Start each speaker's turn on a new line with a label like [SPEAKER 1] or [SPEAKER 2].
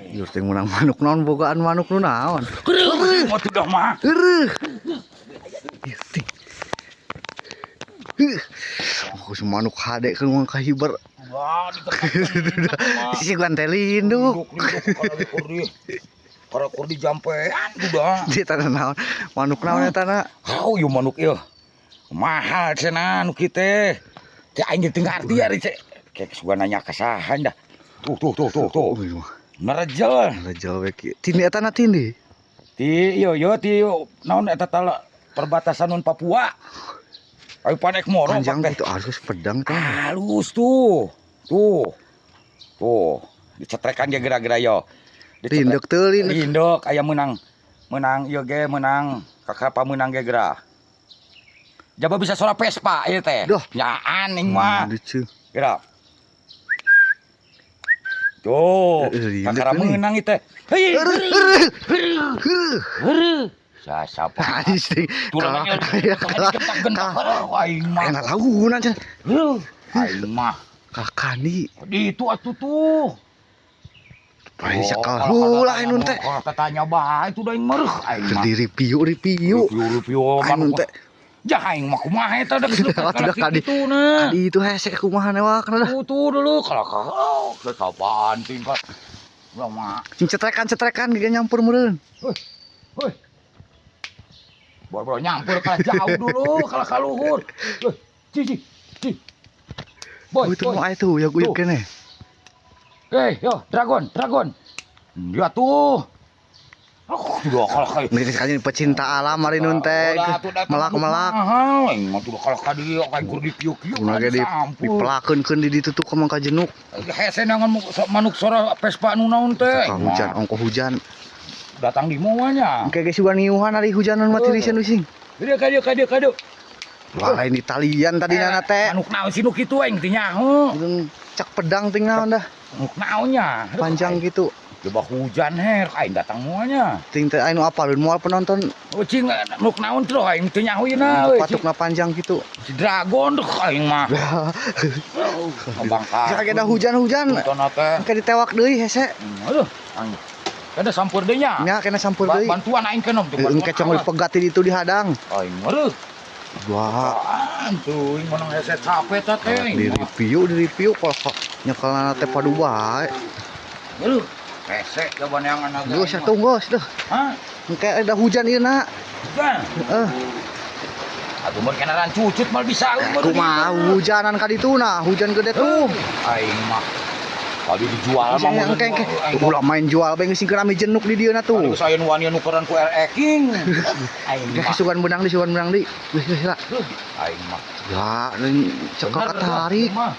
[SPEAKER 1] Ieu teh meunang manuk naon, bogaan manuk nu naon?
[SPEAKER 2] Mau tuh mah.
[SPEAKER 1] Eueuh. Ieu teh. Heuh. Oh, si manuk hade kan mah kahibar.
[SPEAKER 2] Wah, ditekan.
[SPEAKER 1] Si guan teh linduk.
[SPEAKER 2] Linduk, linduk kalau di kalau kur di jampean udah.
[SPEAKER 1] Di tanah naon? Manuk naon eta na?
[SPEAKER 2] Hau ieu manuk ieu. Mahal cenah nu kieu teh. Teh aing teu ngarti ari cek. Kayak suka nanya ka saha dah. Tuh tuh tuh tuh tuh.
[SPEAKER 1] Oh, mah.
[SPEAKER 2] Merejel.
[SPEAKER 1] Rejel we kieu. Tindi eta na tindi.
[SPEAKER 2] Ti ieu ieu ti naon eta tala perbatasan nun Papua. Ayo panek moro
[SPEAKER 1] Panjang
[SPEAKER 2] teh.
[SPEAKER 1] gitu halus pedang teh.
[SPEAKER 2] Halus tuh. Tuh. Tuh, dicetrekan ge geura-geura yo.
[SPEAKER 1] Lindek teu lindek.
[SPEAKER 2] Lindek aya menang. Menang ieu ge menang, kakak pamenang ge geura. Jaba bisa sora Vespa ieu teh.
[SPEAKER 1] Duh.
[SPEAKER 2] Nyaan ing mah.
[SPEAKER 1] Lucu.
[SPEAKER 2] Geura. Tuh,
[SPEAKER 1] Eh, lindek
[SPEAKER 2] kakara
[SPEAKER 1] nih.
[SPEAKER 2] meunang ieu teh. Hei.
[SPEAKER 1] Heuh, heuh.
[SPEAKER 2] Heuh. Sasapa.
[SPEAKER 1] Anjing.
[SPEAKER 2] Turun
[SPEAKER 1] Kalah. Kalah.
[SPEAKER 2] Kalah. Aing mah.
[SPEAKER 1] Enak launan cenah.
[SPEAKER 2] Heuh. Aing mah.
[SPEAKER 1] Kakani.
[SPEAKER 2] Di itu atuh tuh.
[SPEAKER 1] Paling sakal heula anu teh.
[SPEAKER 2] Kalau katanya bae itu da aing mereuh aing mah.
[SPEAKER 1] Di review review.
[SPEAKER 2] Review review
[SPEAKER 1] Anu
[SPEAKER 2] manuk
[SPEAKER 1] teh.
[SPEAKER 2] Jah aing mah kumaha eta da geus
[SPEAKER 1] Atuh dah kadi.
[SPEAKER 2] kitu nah.
[SPEAKER 1] Kadi itu hese kumaha newakna dah.
[SPEAKER 2] Tuh tuh dulu kalau kalau kesapaan tingkat. Ulah mah.
[SPEAKER 1] Cing cetrekan-cetrekan ge nyampur meureun.
[SPEAKER 2] Hoi. Hoi. Boro-boro nyampur kalah jauh dulu kalah kaluhur. Hoi, ci ci ci. Boy,
[SPEAKER 1] Oh, itu
[SPEAKER 2] boy.
[SPEAKER 1] mau itu ya guyub
[SPEAKER 2] Tuh.
[SPEAKER 1] kene.
[SPEAKER 2] Hei, yo, dragon, dragon. Ya tuh. Oh, sudah kalah kayak
[SPEAKER 1] Ini sekali pecinta alam ari nun teh melak-melak.
[SPEAKER 2] Mahal, aing mah tuh kalah ka dieu kayak kur dikieu-kieu.
[SPEAKER 1] Kumaha ge di dipelakeun di ditu tuh ka mangka jenuk.
[SPEAKER 2] Hese nangan manuk sora Vespa nu naon teh.
[SPEAKER 1] Ka hujan, ongko hujan.
[SPEAKER 2] Datang di moanya.
[SPEAKER 1] Engke ge sugan ngiuhan ari hujanan mah tirisan using.
[SPEAKER 2] Dieu ka dieu ka dieu ka dieu.
[SPEAKER 1] Wah, lain di talian tadi nana teh.
[SPEAKER 2] Manuk naon sih nu kitu aing teh nyaho.
[SPEAKER 1] Jeung cak pedang ting naon dah,
[SPEAKER 2] Manuk naonnya. Aduh,
[SPEAKER 1] panjang
[SPEAKER 2] aing.
[SPEAKER 1] gitu.
[SPEAKER 2] Coba hujan her, aing datang moanya.
[SPEAKER 1] Ting teh anu apaleun moal penonton
[SPEAKER 2] Oh cing manuk naon tuh aing teh nyaho ieu na euy.
[SPEAKER 1] patukna panjang gitu.
[SPEAKER 2] Si dragon tuh aing mah. Bangka.
[SPEAKER 1] Bisa ada hujan-hujan.
[SPEAKER 2] Nonton teh.
[SPEAKER 1] Engke ditewak deui hese.
[SPEAKER 2] Aduh, aing. Kada sampur deui nya.
[SPEAKER 1] Nya kena sampur deui.
[SPEAKER 2] Bantuan aing kenom tuh.
[SPEAKER 1] Engke cong dipegat di ditu dihadang.
[SPEAKER 2] Aing meureun.
[SPEAKER 1] Wah,
[SPEAKER 2] Apaan tuh, aing menang hese capek teh teh.
[SPEAKER 1] di review kalau nyekelna teh padu bae.
[SPEAKER 2] Aduh, hese coba neangan aga.
[SPEAKER 1] Geus atuh geus deuh.
[SPEAKER 2] Hah?
[SPEAKER 1] Engke ada hujan ieu na.
[SPEAKER 2] Hujan.
[SPEAKER 1] Heeh.
[SPEAKER 2] Atuh mun kenaran cucut mal bisa
[SPEAKER 1] Kumaha hujanan ka ditu nah, hujan gede tuh.
[SPEAKER 2] Aing mah. Tadi dijual mah
[SPEAKER 1] Engke engke. Ulah main jual bae geus rame jenuk di dieu na
[SPEAKER 2] Tuh.
[SPEAKER 1] tuh.
[SPEAKER 2] Saya nu wani nukeran ku RE King. Aing
[SPEAKER 1] Engke
[SPEAKER 2] mah.
[SPEAKER 1] sugan benang di sugan benang di. Geus geus lah.
[SPEAKER 2] Aing mah.
[SPEAKER 1] Ya, cekel katarik.
[SPEAKER 2] Mah.